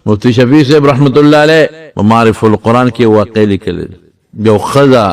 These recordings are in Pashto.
مفتي شفیع صاحب رحمت الله علیه په معرف القرآن کې واقع لیکلی دی. یو ښځه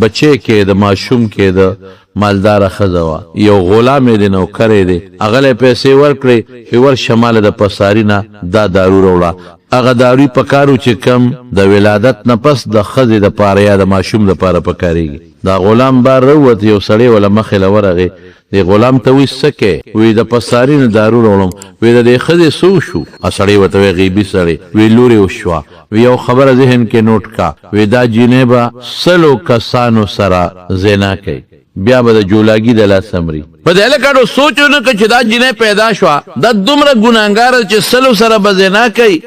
بچی کېده، ماشوم کېده، مالداره ښځه وه، یو غلام یې دی، نوکر یې دی، هغه له یې پیسې ورکړې چې ورشه ماله د پساري نه دا دارو راوړه. هغه دارو یې پکار و چې کوم د ولادت نه پس د ښځې دپاره یا د ماشوم دپاره پکارېږي. دا غلام بار راووت، یو سړی وله مخې له ورغی، دې غلام ته وي څه کې؟ وي د پساري نه دارو راوړم. وي د دې ښځې څه وشو؟ سړی ورته وي غیبي سړی. وي لورې وشوه. وي یو خبره ذهن کې نوټ کا. وي دا جینۍ به سلو کسانو سره زنا کوي، بیا به د جولاګي د لاسه مري. په دې هلکانو سوچ ونه کړ چې دا جینۍ پیدا شوه، دا دومره ګناهګاره ده چې سلو سره به زنا کوي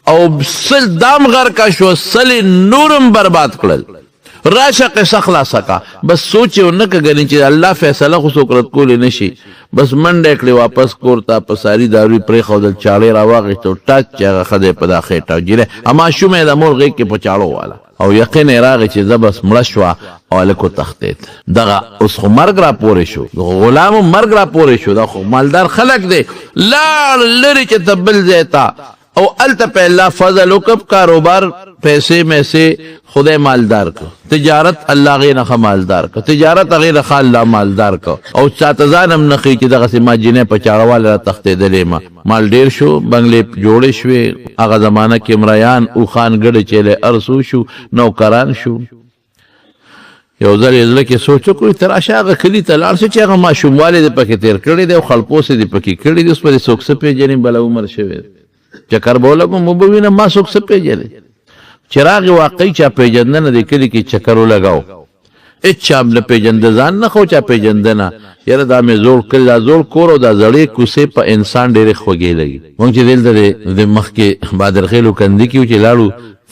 او 100 دام غرقه شو، 100 یې نور هم برباد کړل. راشه قصه خلاصه کا. بس سوچ یې ونه که ګنې چې الله فیصله خو څوک رد کولی نه شي. بس منډه یې کړې واپس کور ته، په ساري دارو یې پرېښودل، چاړه یې راواخیسته او ټاچ چې هغه ښځه یې په دا خېټه او ږیره ماشومه یې د مور غېږ کې په چاړو واله او یقین یې راغی چې زه بس مړه شوه او هلک وتښتېد. دغه اوس خو مرګ راپورې شو، د غلام هم مرګ راپورې شو، دا خو مالدار خلک دی، لاړ لرې چې ته بل ځای ته او هلته په الله فضل وکړ، کاروبار پیسې میسې خدای مالدار کړ، تجارت الله هغې نه ښه مالدار کړ، تجارت هغې نه ښه الله مالدار کړ. او چاته ځان هم نه ښیي چې دغسې ما جینۍ په چاړهواله را تښتېدلې یم. مال ډېر شو، بنګلې جوړې شوې، هغه زمانه کې مریان اوښان ګړې چیلې هر څه شو، نوکران شو. یو ځل یې زړه کې سوچ وکړ، ته راشه هغه کلي ته لاړ شه چې هغه ماشوموالی دې پکې تېر کړی دی او خړپوسې دې پکې کړي دي، اوس به دې څوک څه پېژني، بله عمر شوی دی، چکر به ولګوم وبه وینم ما څوک څه پېژني. چې راغی واقعي چا پېژنده نه، دې کلي کې چکر ولګاو، هېڅ چا هم نه پېژنده، ځان نه ښه چا پېژنده نه. یاره دا مې زوړ کلی، دا زوړ کور او دا زړې کوڅې په انسان ډېرې خوږې لګي. موږ چې دلته د مخکې بادرخېلو کندي کې وو، چې لاړو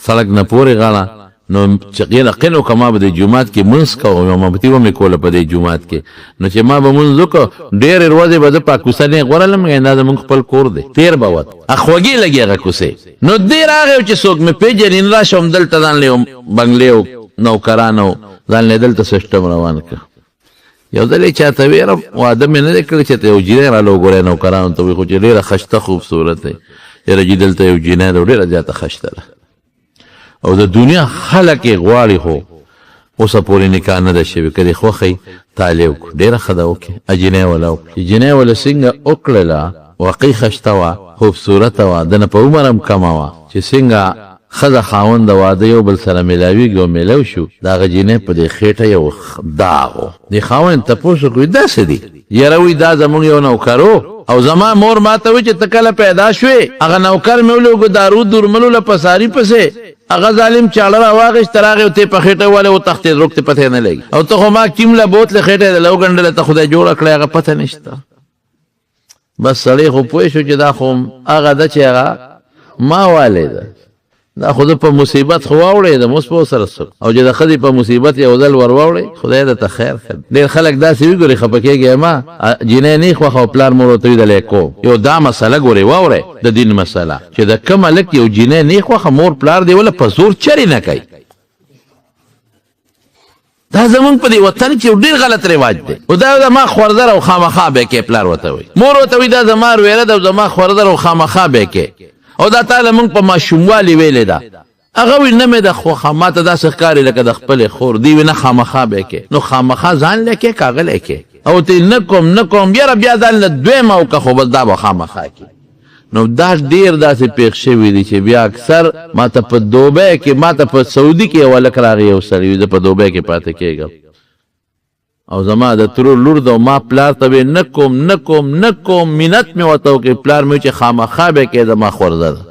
سړک نه پورې غاړه، نو چې یقین وکړه ما به د جومات کې مونځ کوه، امامتي به مې کوله په دې جومات کې. نو چې ما به مونځ وکړ، ډېرې ورځې به زه په کوڅه نه غورلم، یعنې دا زموږ خپل کور دی، تېر به وت، خوږې لګي هغه کوڅې. نو دی راغی چې څوک مې پېژني نه، راشه همدلته ځان له یو بنګلې او نوکران او ځان له دلته سیسټم روان کړ. یو ځل یې چاته ویرم واده مې نه دی کړی چې ته یو جینۍ راله وګورئ، نوکرانو ته وایي، خو چې ډېره خشته خوبصورته یاره جي دلته یو جینۍ ده ډېره زیاته خشته ده او د دنیا خلک یې غواړي، خو اوسه پورې نکاح نه ده شوې، که دې خوښه وي تالې وکړو، ډېره ښه ده وکړې. جینۍ وله وکړه، چې جینۍ وله څنګه وکړله، واقعي خشته وه، خوبصورته وه، دنه په عمر هم کمه وه، چې څنګه ښځه خاوند د واده یو بل سره ملاویږي او ملاو شو، د هغه جینۍ په دې خېټه یو داغ و. دې خاوند تپوس وکړو، دا څه دي؟ یاره وایي دا زموږ یو نوکر و او زما مور ماته وایي چې ته کله پیدا شوې، هغه نوکر مې ولوږو دارو درملو له پساري پسې، هغه ظالم چاړه راواخیسته راغی او ته په خېټه والې وتښتېد، روک ته پته نه لګي، او ته خو ما کیم له بوتلې خېټه یې درله وګنډله، ته خدای جوړه کړې هغه پته نشته. بس سړی خو پوه شو چې دا خو هغه ده چې هغه ما والې ده، دا خو زه په مصیبت خو واوړېدم، اوس به ورسره څه او چې د ښځې په مصیبت یو ځل ور واوړې خدای درته خیر کړي. ډېر خلک داسې وي ګورې خفه کېږی مه، جینۍ نه خوښه او پلار مور ورته وي دلی کوم. یو دا مسله ګورې واورئ، د دین مسله چې د کوم هلک یو جینۍ نه خوښه مور پلار دی وله په زور چرې نه کوي. دا زمونږ په دې وطن کې یو ډېر غلط رواج دی. او دا زما خورزر او خامخا به کې پلار ورته وایي، مور ورته وایي دا زما وروره ده او زما خورزر او خامخا به کې، او دا تا له مونږ په ماشوموالي ویلې ده. هغه وایي نه مې ده خوښه، ما ته داسې ښکاري لکه د خپلې خور. دی وایي نه خامخا به کې، نو خامخا ځان له کې که هغه له کې، او ته نه کوم نه کوم، یاره بیا ځان له دویمه وکړه، خو بس دا به خامخا کې. نو دا ډیر داسې پیښ شوي دي چې بیا اکثر ما ته په دوبۍ کې، ما ته په سعودي کې یو هلک راغی، یو سړی وي، زه په دوبۍ کې پاتې کېږم او زما د ترور لور ده، ما پلار ته وې نه کوم نه کوم نه کوم، منت مې ورته وکړ، پلار مې چې خامخا به کې زما خورزه ده،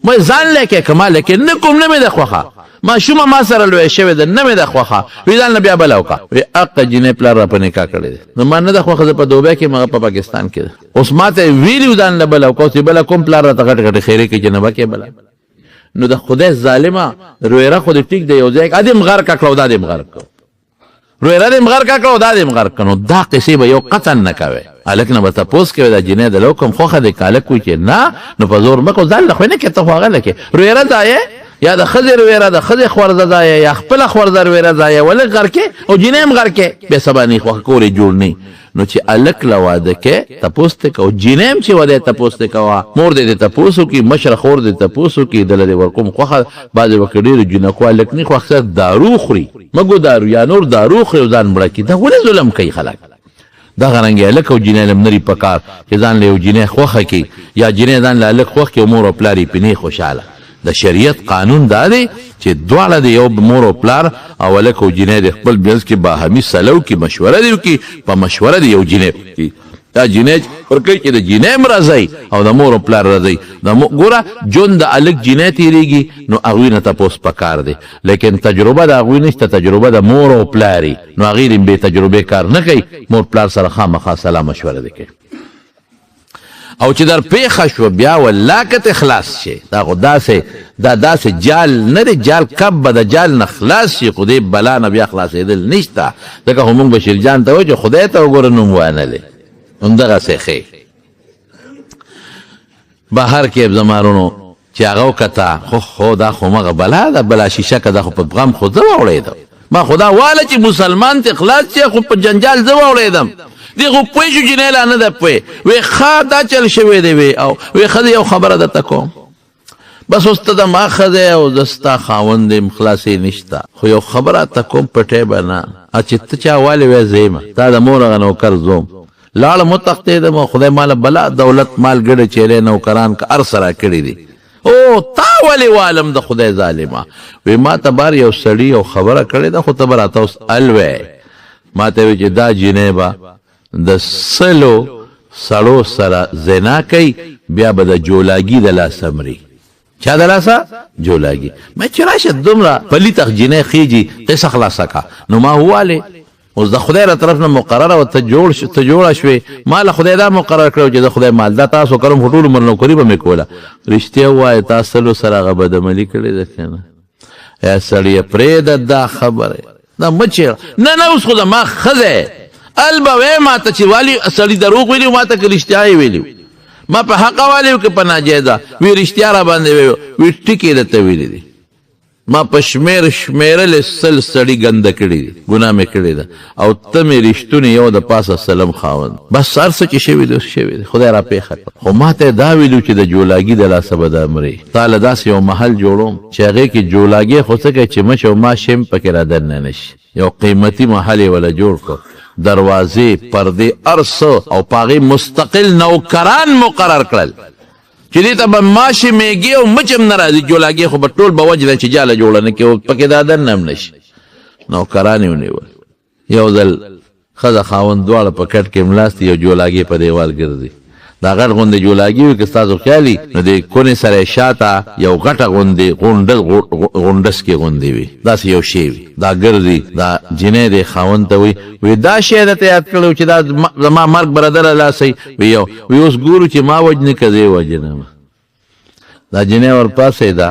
ما ځان لکه که ما لکه نه کوم نه مې ده خوښه، ماشومه ما سره لویه شوې ده نه مې ده خوښه، وی ځان له بیا بله وکړه، وی اقه جینۍ پلار را په نکاح کړې ده، نو ما نه ده خوښه، زه په دوبۍ کې یم هغه په پاکستان کې ده، اوس ما ته یې ویلي وو ځان له بله وکړه، اوس یې بله کوم پلار راته غټې غټې خیرې کوي چې نه به کې بله. نو د خدای ظالمه رویره خو دې ټیک دی یو ځای کې دې هم غرقه کړه او دا دې هم غرق کړه، رویره دې هم غرقه کړه او دا دې هم غرق کړه، نو دا قصې به یو قطعا نه کوې. هلک نه به تپوس کوې دا جینۍ د لو کوم خوښه دی، که هلک وایي چې نه نو په زور مه کوه، ځان له خو نه کې ته خو هغه لکې رویره ځایې یا د ښځې رویره د ښځې خورزه ځایې یا خپله خورزه رویره ځایې، ولې غرقې او جینۍ هم غرقې، بیا سبا نه خوښه کور یې جوړ نه. نو چې هلک له واده کې تپوس ته کوه، جینۍ هم چې واده تپوس ته کوه، مور دې دې تپوس وکړي، مشره خور دې تپوس وکړي، دله دې ورکوم خوښه. بعضې وخت ډېرو جینکو هلک نه خوښ، اکثر دارو خوري، مګو دارو یا نور دارو خوري او ځان مړه کړي. دا ولې ظلم کوي خلک؟ دغه رنګ هلک او جینۍ له هم نه پکار چې ځان له یو جینۍ خوښه کړي یا جینۍ ځان له هلک خوښ کړي او مور او پلار یې پرې نه خوشحاله. د شریعت قانون دا دی چې دواړه د یو مور او پلار او هلک او جینۍ د خپل منځ کې باهمي سلو کې مشوره دی وکړي، په مشوره دی یو جینۍ کړي. دا جینۍ ورکوي چې د جینۍ هم رضای او د مور او پلار رضای. د ګوره ژوند د هلک جینۍ تېرېږي نو هغوی نه تپوس پکار دی، لیکن تجربه د هغوی نشته، تجربه د مور او پلار یې، نو هغوی دې بې تجربې کار نه کوي. مور پلار سره خامخا سلا مشوره دې کوي. او چې در پیښه شو بیا والله که ته خلاص شې، دا خو داسې دا داسې جال نه دی، جال کب به د جال نه خلاص شي، خو دې بلا نه بیا خلاصېدل نشته. ځکه خو موږ بشیر جان ته وایو چې خدای ته وګوره نوم وانه لې، همدغسې ښې بهر کې زما وروڼو چې هغه وکته، خو خو دا خو مغه بلا ده، بلا شیشه که دا خو په غم خو زه واوړېدم، ما خو دا واله چې مسلمان ته خلاص شي خو په جنجال زه واوړېدم. دی خو پوه شو چې نه لا نه ده پوه، وی ښه دا چل شوی دی، وی او وی ښځې یو خبره درته کوم، بس اوس ته د ما ښځی او زه ستا خاوند یم، خلاصې نشته، خو یو خبره ته کوم پټی به نه، چې ته چا والې وی زه یم تا د مور هغه نوکر زوم، لاړم وتښتېدم او خدای ماله بلا دولت مال ګډه چیلې نوکران که هر څه راکړي دي، او تا ولې والم د خدای ظالمه؟ وی ما ته بار یو سړي یو خبره کړې ده، خو ته به راته اوس الوې. ما ته وی چې دا جینۍ به د 100 سړو سره زنا کوي، بیا به د جولاګي د لاسه مري. چا د لاسه؟ جولاګي. ما چې راشه دومره پلیته جینۍ خېږي، قصه خلاصه کا. نو ما ووالې اوس د خدای له طرف نه مقرره وه، ته جوړ ته جوړه شوې، ما له خدای دا مقرر کړو چې د خدای مال دا تاسو کرم، خو ټول عمر نوکري به مې کوله. رښتیا ووایه، تا 100 سره هغه بدعملي کړې ده که نه؟ یا سړیه پرېږده دا خبره، دا مه چېړه. نه نه اوس خو زما ښځی ال به وایې ما ته چې والي سړي دروغ ویلي، ما ته که رښتیا یې ویلي، ما په حقه والي که په ناجایزه، وی رښتیا را باندې ویو، وی ټکې درته ویلي دي، ما په شمېر شمېرلې 100 سړي ګنده کړي دي، ګناه مې کړې ده، او ته مې رښتونی یو د پاسه سلم خاوند، بس هر څه چې شوي دي اوس شوي دي، خدای را پېښه کړه. خو ما ته یې دا ویلو چې د جولاګي د لاسه به دا مرې، تا له داسې یو محل جوړوم چې هغې کې جولاګی خو څه کوي چې مچ او ماش هم پکې را دننه نه شي. یو قیمتي محل یې وله جوړ کړ، دروازې، پردې، هر څه، او په هغې مستقل نوکران مقرر کړل چې دې ته به ماشې، میږې او مچ هم نه راځي، جولاګې خو به ټول به وجنه چې جاله جوړه نه کړي او پکې دا دننه هم نه شي. نوکران یې ونیول. یو ځل ښځه خاوند دواړه په کټ کې ملاست دي، یو جولاګې په دیوال ګرځي، دا غټ غوندې جولاګې وي، که ستاسو خیال وي نو د کونې سره یې شاته یو غټه غوندې غونډسکې غوندې وي، داسې یو شی وي، دا ګرځي. دا جینۍ دی خاوند ته وایي، وی دا شی درته یاد کړی چې دا زما مرګ به راته لاسه وي، یو وی اوس ګورو چې ما وژني که زه یې وژنم. دا جینۍ ورپاڅېده،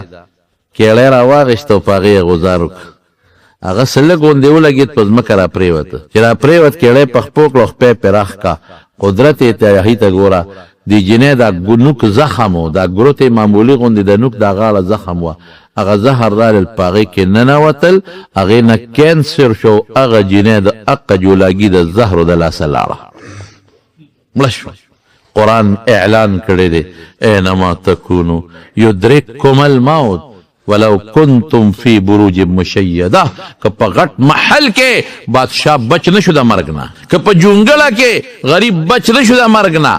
کیړی راواخیسته او په هغې یې غوځار وکړ، هغه څه لږ غوندې ولګېد، په ځمکه راپرېوته، چې راپرېوت کیړی په خپو کړه او خپه یې پرې راښکه. قدرت یې الهي ته ګوره، دې جینۍ دا نوک زخم و، دا ګروتې معمولي غوندې د نوک دا غاړه زخم وه، هغه زهر رالل په هغې کې ننوتل، هغې نه کینسر شو، هغه جینۍ د اقه جولاګي د زهرو د لاسه لاړه، مړه شوه. قرآن اعلان کړی دی، اینما تکونو یدرککم الموت ولو کنتم فی بروج مشیده، که په غټ محل کې بادشاه بچ نشو د مرګ نه، که په جونګړه کې غریب بچ نشو د مرګ نه.